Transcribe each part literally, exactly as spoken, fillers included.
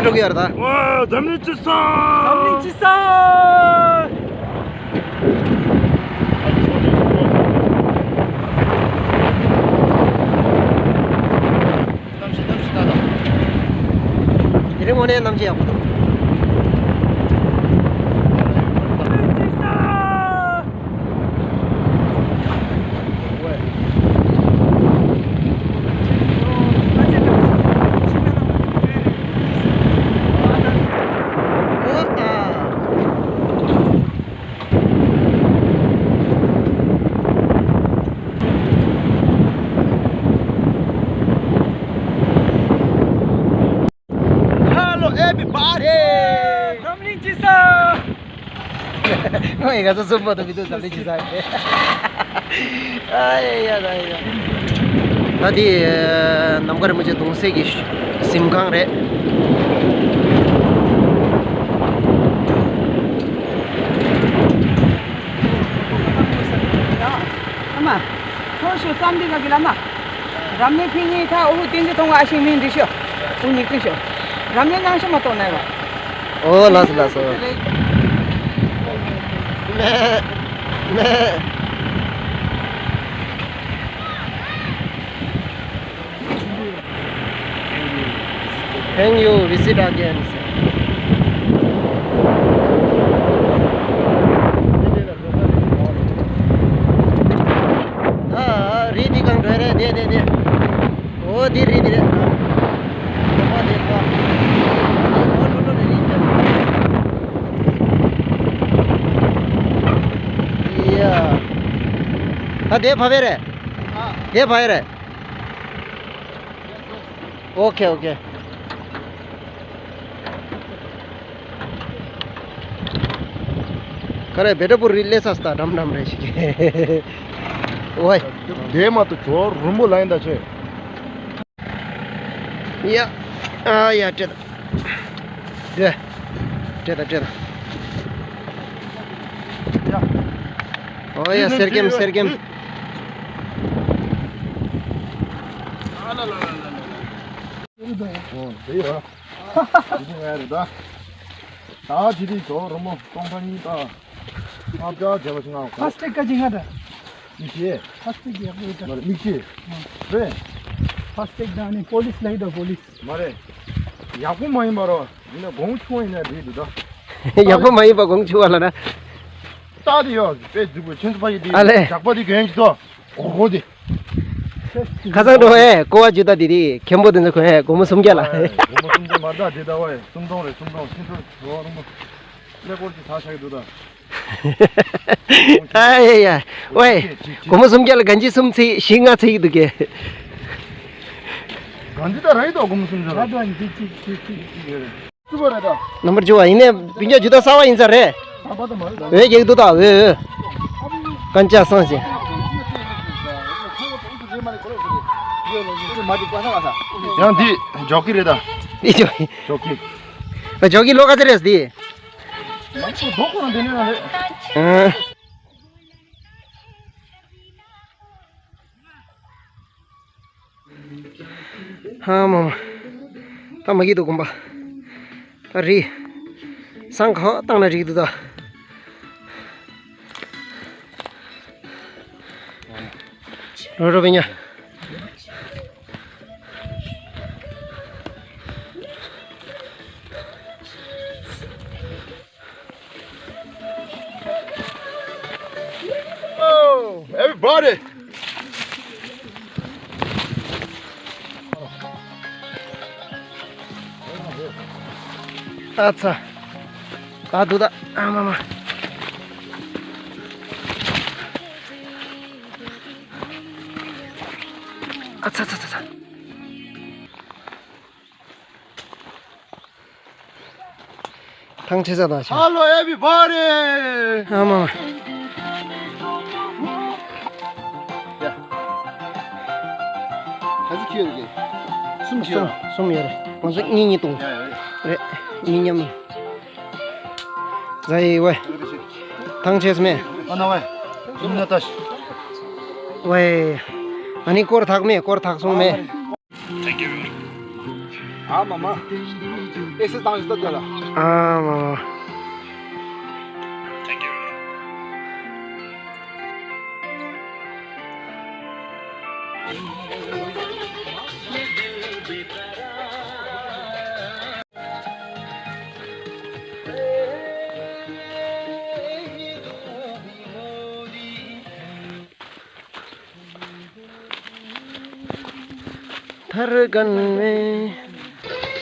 འགྲོ་གི་ཡོད་རེད་ད། ཝ། འཛམ་གླིང་སྤྱི་བསང་། འཛམ་གླིང་སྤྱི་བསང་། གནམ་གཤིས་གནམ་གཤིས་ད་ད། དེ་རིང་དངོས་གནས་གནམ་གཤིས་ཡག་པོ་འདུག Hello everybody. འཛམ་གླིང་སྤྱི་བསང་། ཨོ་ཡ། ང་ཚོ་གསུམ་པོ་དང་མི་འདུག་འཛམ་གླིང་སྤྱི་བསང་། ཨ་ཡ་ཡ་ད་ཡ། ད་འདི་ནམ་མཁའ་རིན་པོ་ཆེ་གདུང་སྲས་ཀྱི་གཟིམ་ཁང་རེད། ཨ་མ། ཁོ་ཤོ་བསམ་འདི་ག་གི་ལ་མ། རམ་ནེ་ཕིང་ངི་ཐ་ཨོ་ཧུ་ཏིན་ཏི་ཐོང་ཨ་ཤིང་མིན་འདི་ཤོ། ཨུ་ཉིག་ཏི་ཤོ། རམ་ནེ་ནང་ཤོ་མ་ཏོ་ནའི་བ། ཨོ་ལགས་སོ་ལགས་སོ། མེ་མེ། Thank you, visit again. ཨ། རི་འདི་གང་འགྲོ་རེད། དེ་དེ་དེ། ཨོ་འདི་རི་འདི་རེད། ཨོ་འདི་ཁོ། འདི་ཨོ་ཁྲོ་ཁྲོ་རེད་རི་འདི། ཡ། ད་དེ་བབས་པས་རེད། དེ་བབས་པས་རེད། ཨོ་ཁེ་ཨོ་ཁེ། ག་རེ་བེ་ཏྲ་པུར་རི་སླེབས་ས་སྟ་འགྲམ་འགྲམ་རེ་ཞིག་ཝའི། དེ་མ་གཏོགས་ཇོ་རུམ་བུ་ལ་ཡིན་ད་ཆོས། ཡ། ཨ་ཡ་སྤྲད་ད། སྤྲད་ད་སྤྲད་ད། ཡ། ཨོ་ཡ། གསེར་སྐྱེམས་གསེར་སྐྱེམས། ཨོ་དེ་ཡ། དེ་ང་རེད་ད། ད་ཇི་དེ་ཇོ་རུམ་བུ་སྟོང་ཕྲག་གཉིས་ད། ཨ་བྱ་བྱ་བ་ཞིག་ང་། ཕ་སི་ཊེག་ག་ཅི་ང་ད། མིག་ཤེས། ཕ་སི་ཊེག་ཡག་པོ་ཡོད་ད། མ་རེད་མིག་ཤེས། རེད། ཕ་སི་ཊེག་དང་ནི་པོ་ལིས་ལ་ཡོད་ད་པོ་ལིས། མ་རེད། ཡག་པོ་མ་ཡིན་པ་རོ། ཡིན་ན་གོང་ཆུང་བ་ཡིན་ན་རེད་འདུག་ད། ཡག་པོ་མ་ཡིན་པ་གོང་ཆུང་བ་ལ་ན། རྟགས་དེ་ཡོད་དཔེ་འཛུགས་པའི་ཁྱོད་ཚོ་ཕ་ཡི་དེ། ཨ་ལེ། ཇག་པ་དེ་གྱོན་གྱི་ཚོ། གོ་གོ་དེ། ཁ་སང་འགྲོ་ཨེ་ཀོ་བ་ཇུ་ད་དེ་དེ་མཁན་པོ་དེ་ཚོ་གོན་ཨེ་སྒོར་མོ་སུམ་བརྒྱ་ལ། ཨེ་སྒོར་མོ་སུམ་བརྒྱ་མ་རེད་ད་དེ་ད་ཝའི་སུམ་སྟོང་རེད་སུམ་སྟོང་ཁྱེད་ཚོ་ཇོ་རུམ་བུ། ཀླད་ཀོར་གྱི་ཟ་ཤག་གི་འདུག་ད། ཨ་ཡ་ཡ། ཝའི། སྒོར་མོ་སུམ་བརྒྱ་ལ་གན་ཇི་གསུམ་ཚིག་བཞི་ལྔ་ཚིག་འདུག་གས། གན་ཇི་ད་ར་ཡི་ད་སྒོར་མོ་སུམ་བརྒྱ་ལ། ད་ད་འདི་གཅིག་གཅིག་གཅིག་གཅིག་ཡོད་རེད། སུ་བ་རེད་ད། ནམ་བར་བཅུ་བ་ཡིན་ནས་བུན་རྒྱ་ཇུ་ད་གསར་བ་ཡིན་ས་རེད། ད་པ་ད་མ་རེད་ད། འོད་རྒྱག་འདུག་ད་འོད་འོད། ཀན་ཅ་སང་ཞིང་། ཡང་འདི་ཇོ་ཀི་རེད་ད། འདི་ཇོ་ཀི། ཇོ་ཀི། ཇོ་ཀི་ལོ་ག་ཚོད་རེད་འདི། ང་ཚོ་རྡོ་ཁོ་རང་འདི་ནས་རེད། ཨང་། ཧ་མ་མ། ད་མ་གི་འདུག་དགོན་པ། ད་རི། སང་ཁ་བཏང་ན་རིག་འདུག་ད། རོ་རོ་བེ་ཉ། Oh, everybody! ཨ་ཚ། ད་འདུག་ད། ཨ་མ་མ། ཨ་ཚ་ཚ་ཚ་ཚ། ཐང་ཆད་ས་དང་ཤ། Hello everybody. ཨ་མ། ཡ། ག་ཚོད་ཁྱེར་ཡོད་ཀྱི། གསུམ་ཁྱེར་ཡོད། གསུམ་ཡོད་རེད། ང་ཚོ་གཉིས་གཉིས་གཏོང་། ཡ་ཡ་ཡ། རེད། གཉིས་མཉམ། ཟ་ཡི་ཝེ། ཐང་ཆད་ས་མེད། ཨ་ན་ཝེ། གསུམ་ན་ཏ་ཤི། ཝེ། ཨ་ནི་སྐོར་ཐག་མེད་སྐོར་ཐག་སོང་མེད། Thank you everyone. ཨ་མ་མ། ཨེ་སི་བཏང་ཡོད་ད་དེ་ལ། ཨ་མ་མ། धड़कन में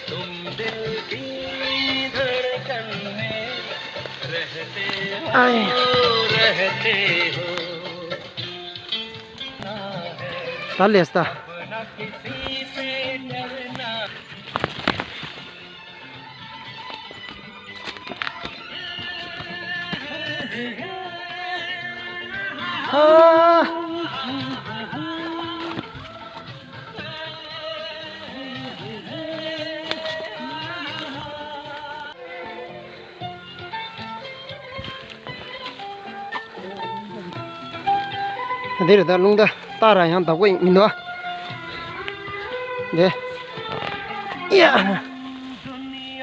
तुम दिल की धड़कन में रहते हो, आए। रहते हो। ད་ལེས་ད། འདིར་ད་རླུང་རྟ་རྟ་ར་ཡང་བདག་པོ་མི་འདུག་ཨ། འདི། ཡ།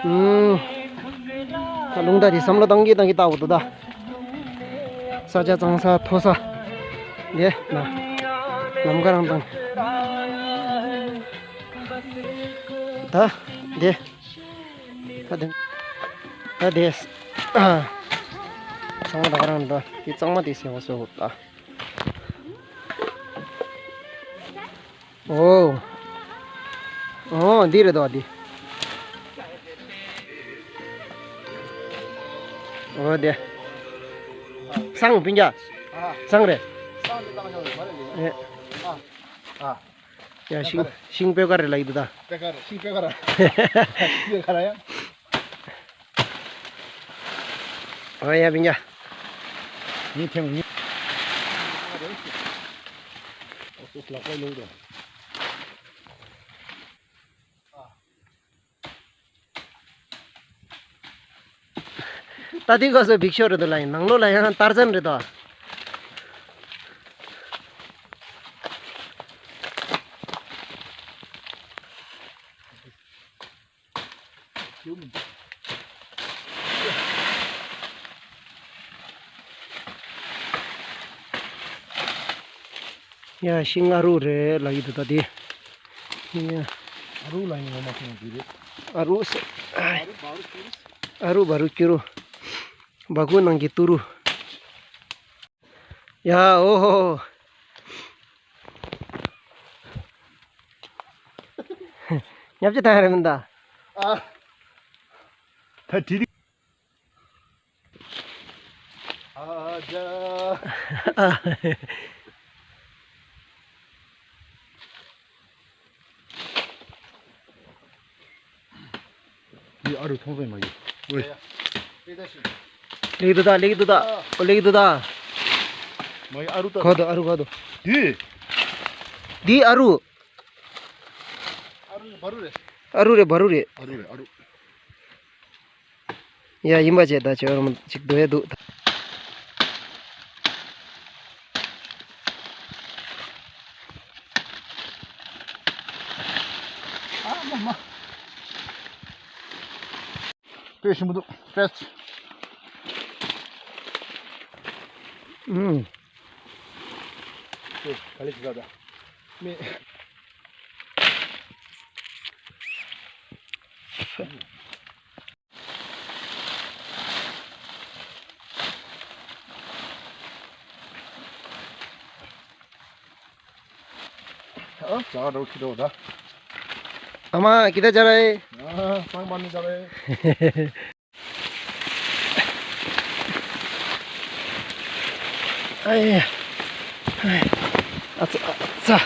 ཨུམ། ད་རླུང་རྟ་དེ་བསམ་བློ་བཏང་གིན་བཏང་གིན་ལྟ་བུ་འདུག་ད། ས་ཆ་གཙང་ས་མཐོ་ས། འདི་ན། ལམ་ཁ་རང་དང་། ད། འདི། ད་དེ། ད་དེ། ཨ། གཙང་མ་ད་ག་རང་འདུག་དེ་གཙང་མ་དེ་ཟེར་བ་སོ་ད། ཨོ། ཨོ་འདི་རེད་དོ་འདི། ཨོ་དེ། སང་སྤུན་ཀྱག་ཨ། སང་རེད། སང་འདི་བཏང་ཆོག་རེད་མ་རེད་ལེ། ཨེ། ཨ། ཨ། ཡ་ཤིང་ཤིང་སྤོས་དཀར་རེད་ལབ་ཀྱི་འདུག་ད། སྤོས་དཀར་རེད། ཤིང་སྤོས་དཀར་ར། ཤིང་སྤོས་དཀར་ར་ཡ། ཨ་ཡ་སྤུན་ཀྱག་ངས་ཐེངས་ངས། ཨོ་སོ་ལག་པ་ལོག་རེད། ད་དེ་ག་ཚོད་འབིག་ཤོག་རེད་དོ་ལ་ཡིན། ནང་ལོགས་ལ་ཡང་ཏར་ཛན་རེད་དོ། ཡ་ཤིང་ཨ་རུ་རེད་ལབ་ཀྱི་འདུག་ད་དེ། ཡ། ཨ་རུ་ལ་ཡིན་ངོ་མ་ཤིང་དེ་རེད། ཨ་རུ་ཟེར། ཨ་རུ་བ་རུ་ཀྱུ་རུ། བ་ཀུ་ནང་གི་ཏུ་རུ། ཡ་ཨོ་ཧོ། ཉབ་ཅི་ཐང་རེད་མིན་ད། ཨ། ད་དྲི། ཨ་ཇ། ཨ། འདི་ཨ་རུ་མཐོང་ས་མ་ཡོད། ཝེ། ལེགས་འདུག་ད། ལེགས་འདུག་ད། ཨོ་ལེགས་འདུག་ད། མ་ཡོད་ཨ་རུ་ད། གོ་འདུག་ཨ་རུ་གོ་འདུག་འདི། འདི་ཨ་རུ། ཨ་རུ་རེད་བ་རུ་རེད། ཨ་རུ་རེད་བ་རུ་རེད། ཨ་རུ་རེད་ཨ་རུ། ཡ་ཡིན་པ་བྱས་ད་ཁྱོད་རང་ཅིག་སྡོད་ཡ་འདུག་ཨ་མ་མ། དཔེ་ཞིམ་པོ་འདུག་ཕེ་སི། ཨུམ། དེ་ག་ལེ་ཞིག་ལ་ད། མེད། ཨ་ཙག་འགྲོ་ཁྱི་འགྲོ་ད། ཨ་མ་ཀི་ད་ཅ་རེ། ཨ་སང་པ་ནི་ཅ་རེ། ཨ་ཡ། ཨ་ཙ་ཨ་ཙ།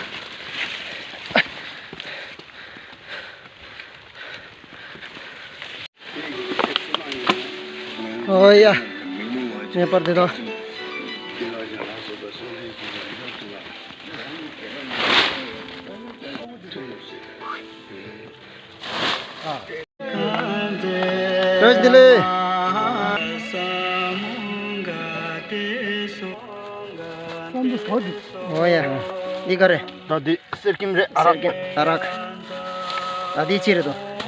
ཨོ་ཡ། ངེས་པར་དེ་དང་། བཀྲ་ཤིས་བདེ་ལེགས། ཨོ་ཡ། འདི་ག་རེད། ད་འདི་གསེར་སྐྱེམས་རེད། ཨ་རག་སྐྱེམས། ཨ་རག་ད་འདི་ཅི་རེད་དོ།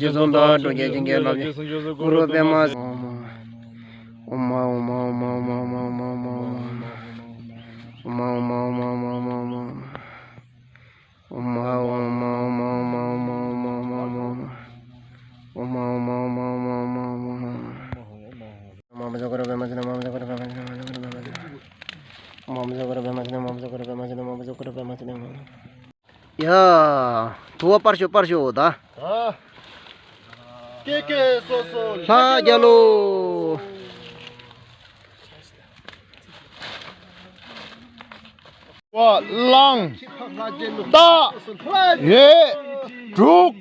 རྗེས་སུ་བདག་སྒྲུབ་བྱེད་བྱིན་གྱིས་བརླབ་ཕྱིར་གུ་རུ་པདྨ། ཨོཾ་མ་ཨོཾ་མ་ཨོཾ་མ་ཨོཾ་མ། ཡ། དུ་བ་སྤར་ཤོག་སྤར་ཤོག་ད། ཀྱེ་ཀྱེ་སོ་སོ་ལྷ་རྒྱལ་ལོ། བ་གླང་། སྟག་ཡོས། འབྲུག་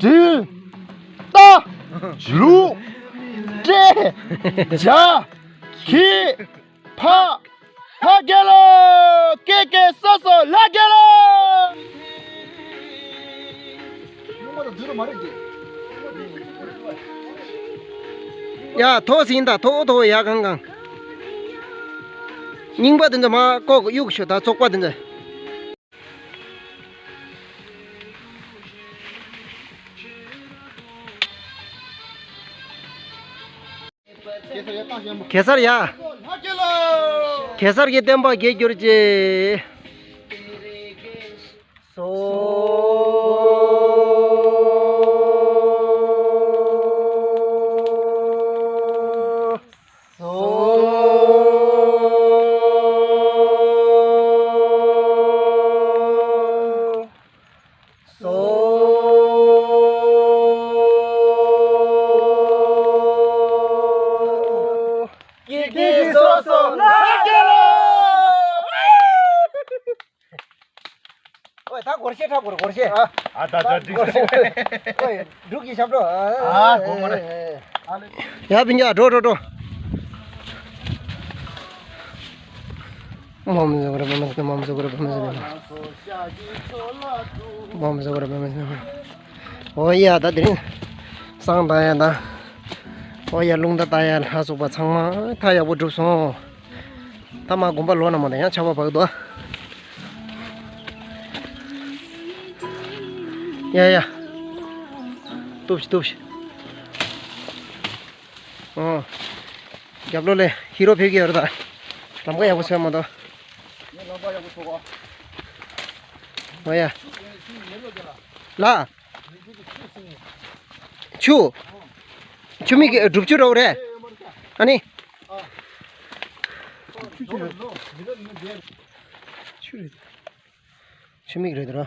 སྦྲུལ། རྟ། ལུག་སྤྲེལ། བྱ། ཁྱི། ཕག་ལྷ་རྒྱལ་ལོ། ཀྱེ་ཀྱེ་སོ་སོ་ལྷ་རྒྱལ་ལོ། ཡ་ཐོག་ཟིན་ད་ཐོག་ཐོག་ཡ་གང་གང་། རྙིང་པ་དེ་ཚོ་མ་ཀོག་གཡུག་ཤོག་ད་བཙོག་པ་དེ་ཚོ། གེ་སར་ཡ། གེ་སར་གྱི་བསྟན་པ་རྒྱས་གྱུར་ཅིག། སོ། སོ། སོ། ཀྱེ་ཀྱེ་སོ་སོ་ལྷ་རྒྱལ་ལོ། ཨོ་ད་སྒོར་གཞས་འཁྲབ་དགོས་རེད་སྒོར་གཞས། ཨ་ད་ད་འགྲིག་སྒོར་གཞས། ཨོ་འབྲུག་གི་ཞབས་བྲོ། ཨ་དགོས་མ་རེད། ཡ་ཕིན་ཀྱ་འགྲོ་འགྲོ་འགྲོ། མ་མི་ཟ་གོ་ར་པ་མ་ཟ་མ་མི་ཟ་གོ་ར་པ་མ་ཟ་མ་མི་ཟ་གོ་ར་པ་མ་ཟ་མ། ཨོ་ཡ་ད་དེ་རིང་བསང་བཏང་ཡ་ད། ཨོ་ཡ་རླུང་རྟ་བཏང་ཡ་ལ་སོགས་པ་ཚང་མ་ཐག་ཡག་པོ་གྲུབ་སོང་། ད་མ་དགོན་པ་ལོག་ན་མ་ད་ཡང་ཆར་པ་བབས་འདུག་ཡ་ཡ། གཏུབས་ཤིག་གཏུབས་ཤིག་ཨོ། རྒྱབ་ལོགས་ལས་ཧི་རོ་ཕེབས་ཀྱི་ཡོད་རེད་ད། ལམ་ཁ་ཡག་པོ་བཟོས་མ་གཏོགས། ངས་ལམ་ཁ་ཡག་པོ་བཟོ་གོ། ཨོ་ཡ། ལ། ཆུ། ཆུ་མིག་གི་སྒྲུབ་ཆུ་རོགས་རེད། ཨ་ནི། ཆུ་རེད། ཆུ་མིག་རེད་ར།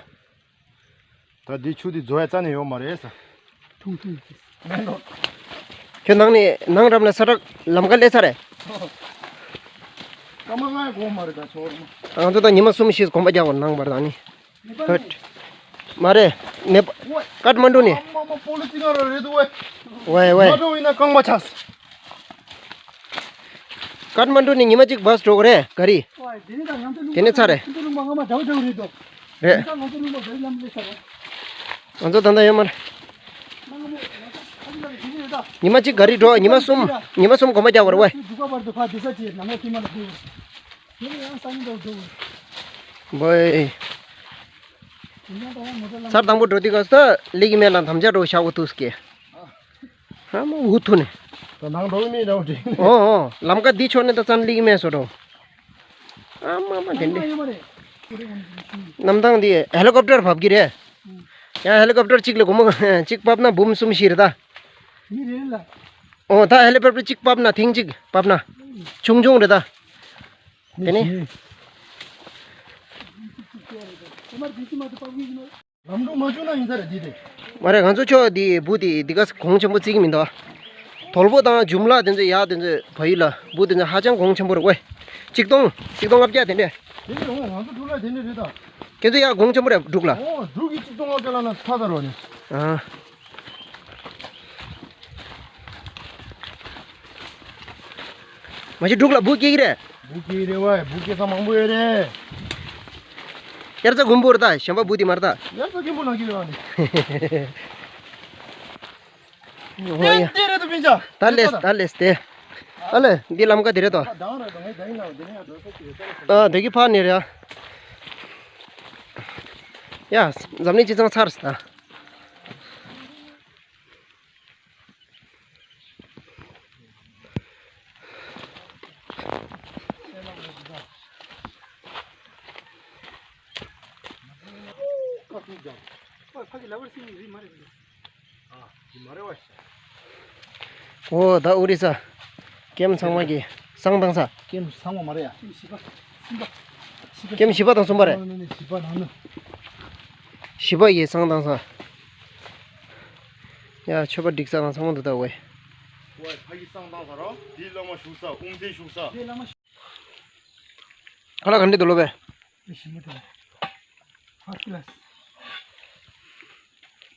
ད་འདི་ཆུ་འདི་རྫོགས་ཡ་རྩ་ནས་ཡོད་མ་རེད་ས། ཐུང་ཐུང་། ཁྱོད་ནང་ནས་ནང་རབ་ན་ས་རག་ལམ་ཁ་སླེབས་ཚར་རེད། སྐར་མ་ལྔའི་གོང་མ་རེད་ད་ཆོག་རེད་མ། ང་ཚོ་ད་ཉི་མ་གསུམ་བཞི་གོམ་པ་རྒྱག་པ་ནང་བར་དང་ནི། ཧོད། མ་རེད། ནེ་པ། ཀཏ་མན་ཌུ་ནས། ཨ་མ་མ་པོ་ལི་ཙི་ག་ར་རེད་འདུག་ཝེ། ཝེ་ཝེ། མ་འགྲོ་ཡིན་ན་རྐང་པ་ཆགས། ཀཏ་མན་ཌུ་ནས་ཉི་མ་གཅིག་བྷ་སི་འགྲོ་དགོས་རེད་ག་རི། དེ་ནས་ཚར་རེད། རེད། ང་ཚོ་ད་ལྟ་ཡོད་མ་རེད། ཉི་མ་གཅིག་ག་རི་འགྲོ་ཉི་མ་གསུམ། ཉི་མ་གསུམ་གོམ་པ་རྒྱག་དགོས་རེད་ཝེ། འབོའི། ཚར་དང་པོ་འགྲོ་དུས་སྐབས་སུ་ལིག་མེད་ལ་དམ་བཅའ་འགྲོ་ཤག་འུ་ཐུག་སྐེ། ཧ་མ་འུ་ཐུག་ནས། ད་ནང་འགྲོ་གི་མེད་འདྲ་བོ་འདྲ། ཨོ་ཨོ་ལམ་ཀ་འདི་ཕྱོགས་ནས་ད་ཙམ་ལིག་མེད་སོ་འགྲོ། ཨ་མ་མ་དེ་འདྲ། གནམ་ཐང་འདི་ཧེ་ལི་ཀོབ་ཊར་བབས་ཀྱི་རེད། ཡང་ཧེ་ལི་ཀོབ་ཊར་གཅིག་ལ་སྒོར་མོ་གཅིག་བབས་ན་འབུམ་གསུམ་བཞི་རེད་ད། ཨོ་ད་ཧེ་ལི་ཀོབ་ཊར་གཅིག་བབས་ན་ཐེངས་གཅིག་བབས་ན། ཆུང་ཆུང་རེད་ད། དེ་ནི། ལམ་འགྲོ་མ་བྱུང་ན་ཡིན་ས་རེད་འདི་དེ། མ་རེད་ང་ཚོ་ཕྱོགས་འདི་འབུ་དེ་འདི་ག་གོང་ཆེན་པོ་བརྩི་གི་མི་འདུག་དོལ་པོ་དང་འཇུམ་ལ་དེ་ཚོ་ཡག་དེ་ཚོ་བ་ཡུལ་ལ་འབུ་དེ་ཚོ་ཧ་ཅང་གོང་ཆེན་པོ་རེད་ཝེ། གཅིག་སྟོང་གཅིག་སྟོང་ལྔ་བརྒྱ་དེ་འདྲས། དེ་ནི་འོང་ང་ཚོ་འབྲུག་ལ་དེ་འདྲས་རེད་ད། ཁྱེད་ཚོ་ཡག་གོང་ཆེན་པོ་རེད་འབྲུག་ལ། འོང་འབྲུག་གི་གཅིག་སྟོང་ལྔ་བརྒྱ་ལ་ན་ཐ་ད་རོ་ནི། ཨ། མ་གཞི་འབྲུག་ལ་འབུ་སྐྱེ་གི་རེད། འབུ་སྐྱེ་གི་རེད་བ། འབུ་སྐྱེ་ས་མང་པོ་ཡོད་རེད། དབྱར་རྩྭ་དགུན་འབུ་རེད་ད། གཞན་པ་འབུ་དེ་མ་རེད་ད། དབྱར་རྩྭ་དགུན་འབུ་ནང་གི་ཡོད་ནི། ཧོ་ཡ། དེ་རེད་དོ་སྤུན་ཆ། ད་ལེས་ད་ལེས་དེ། ཨ་ལེ་འདི་ལམ་ཀ་དེ་རེད་དོ། ཨ་དེ་གི་ཕར་ནས་རེད་ཨ། ཡ་འཛམ་གླིང་སྤྱི་ཚང་ཚར་སོང་ད། ཨོ་ད་ཨོ་རི་ས། ཀེམ་ཚང་མ་གི་བསང་བཏང་ས། ཀེམ་ཚང་མ་མ་རེད་ཡ། ཀེམ་བཞི་པ། གསུམ་པ། བཞི་པ། ཀེམ་བཞི་པ་དང་གསུམ་པ་རེད། ཨ་ནི་བཞི་པ་ནང་ནི། བཞི་པ་ཡི་བསང་བཏང་ས། ཡ་མཆོད་པ་སྒྲིག་ས་དང་ཚང་མ་འདུག་ད་ཝེ། ཝེ་ཕ་གི་བསང་བཏང་ས་རོ། འདི་བླ་མ་བཞུགས་ས་དབུ་མཛད་བཞུགས་ས། ཁ་ལག་ག་འདྲ་འདུག་ལོ་བེ། ཞིམ་པོ་འདུག་ཕར་སི་ཀི་ལ་སི།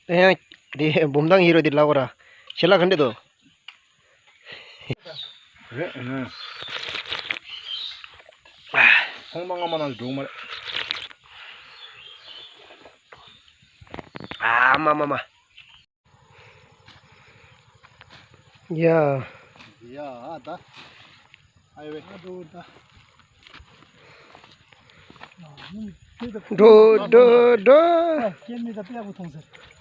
དེ་ཡང་དེ་འབུམ་ཐང་ཡིན་རོ་དེ་ལ་གོ་ར། ཞལ་ལག་ག་འདྲ་འདུག་རེད་ཨ། ཚོང་པ་སྔ་མ་ནང་འགྲོ་མ་རེད། ཨ་མ་མ་མ། ཡ། ཡ་ཨ་ད། ཨའི་ཝེ། འགྲོ་འགྲོ་འགྲོ། ཁྱེད་མི་ད་པེ་ཡག་པོ་མཐོང་ཟེར།